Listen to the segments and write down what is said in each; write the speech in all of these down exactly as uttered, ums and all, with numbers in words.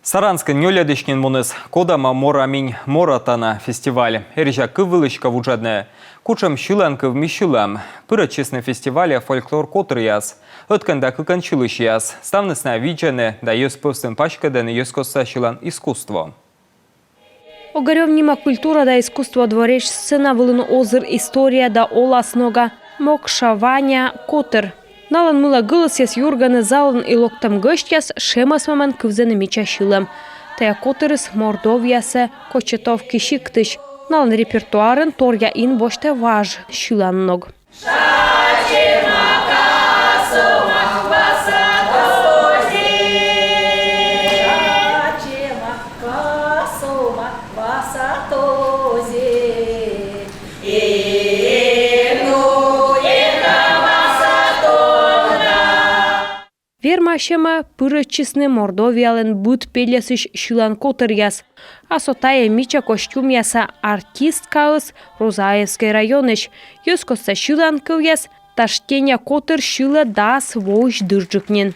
Саранскын нёльӧдысь нин муніс «Кодамо мора минь моратана» фестиваль. Эрзя кыв вылысь кӧ вуджӧдны, кутшӧм сьыланкыв ми сьылам. Пырӧдчисны фестивальӧ фольклор котыръяс, ӧткӧн да кыкӧн сьылысьяс. Ставныс найӧ видзӧны да йӧз пӧвстын паськӧдӧны йӧзкостса сьылан искусство. Огарёв нима культура да искусство дворец сцена вылын озыр история да олас нога «Мокша Ваня» котыр. Налӧн мыла гӧлӧсъяс юргӧны залын и локтӧм гӧсьтъяс шемӧсмӧмӧн кывзӧны мича сьылӧм. Тайӧ котырыс Мордовияса Кочетовка сиктысь. Налӧн репертуарын торъя ин босьтӧ важ сьылан ног. Вермасьӧмӧ пырӧдчисны Мордовиялӧн быд пельӧсысь сьылан котыръяс. А со тайӧ мича костюмъяса артисткаыс Рузаевскӧй районысь. Йӧзкостса сьыланкывъяс «Таштеня» котыр сьылӧ дас воысь дырджык нин.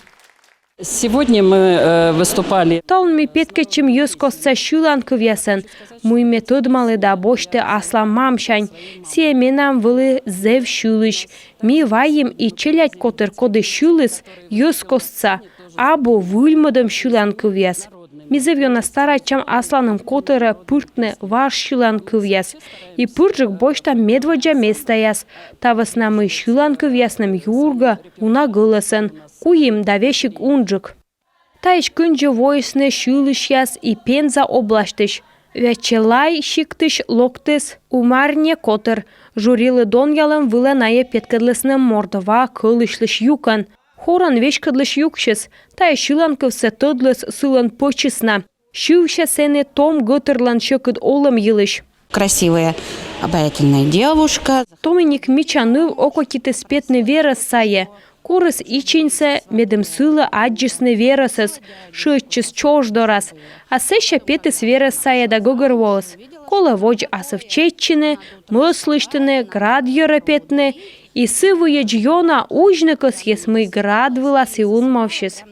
Сегодня мы э, выступали. Талун ми петкӧдчим йӧзкостса сьыланкывъясӧн, мый ме тӧдмалі да босьті аслам мамсянь. Сійӧ менам вӧлі зэв сьылысь. Ми вайим и челядь котыр, коді сьыліс йӧзкостса, абу выльмӧдӧм сьыланкывъяс. Ми зэв ёна старайтчам асланым котырӧ пыртны важ сьыланкывъяс. И пырджык босьтам медводдза местаяс. Та вӧсна мый сьыланкывъясным юргӧ уна гӧлӧсӧн, куим да весиг унджык. Таысь кындзи воисны сьылысьяс и Пенза обласьтысь. Вячелай сиктысь локтіс «Умарня» котыр. Жюрилы донъялӧм вылӧ найӧ петкӧдлісны мордва кӧлысьлысь юкӧн. Хорӧн веськӧдлысь юксьыс. Тайӧ сьыланкывсӧ тӧдліс сылӧн пӧчыс на. Сьывсьӧ сэні том гӧтырлӧн сьӧкыд олӧм йылысь. Красивая, обаятельная девушка. Томиник мича ныв окотитіс петны верӧс сайӧ. Корис ичиньсӧ, медым сылы аддзисны верӧсӧс, шыӧдчис чож дорас. А сэсся петіс верӧс сайӧ да гӧгӧрвоис: колӧ водз асыв чеччыны, мӧс лысьтыны, град йӧрӧ петны. И сы выйӧдз ёна узьны кӧсйис, мый град вылас и унмовсис.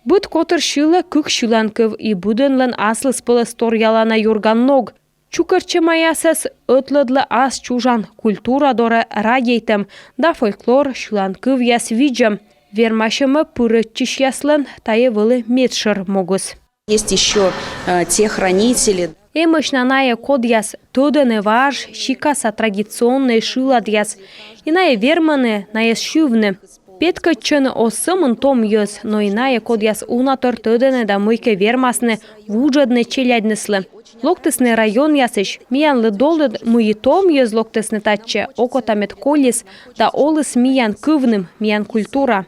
Быд котыр сьылӧ кык сьыланкыв, и быдӧнлӧн аслыспӧлӧс торъялана юрган ног. Чукӧртчӧмаясӧс ӧтлӧдлӧ ас чужан культура дорӧ радейтӧм да фольклор, сьыланкывъяс видзӧм. Вермасьӧмӧ пырӧдчысьяслӧн тайӧ вӧлі медшӧр могыс. Есть ещё э, те хранители. Эмӧсь на найӧ, кодъяс тӧдӧны важ сикаса традиционнӧй шыладъяс. И найӧ вермӧны найӧс сьывны. Петкӧдчӧны оз сӧмын том йӧз, но и найӧ, кодъяс уна тор тӧдӧны да мыйкӧ вермасны вуджӧдны челядьныслы. Локтісны районъясысь. Миянлы долыд, мый и том йӧз локтісны татчӧ, окота мед колис да оліс миян кывным, миян культура.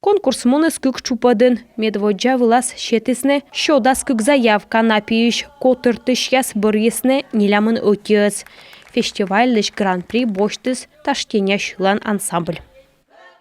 Конкурс муніс кык тшупӧдын. Медводдза вылас сетісны сё дас кык заявка, на пиысь котыртысьяс бӧрйисны нелямын ӧтиӧс. Фестивальлысь гран-при босьтіс «Таштеня» сьылан ансамбль.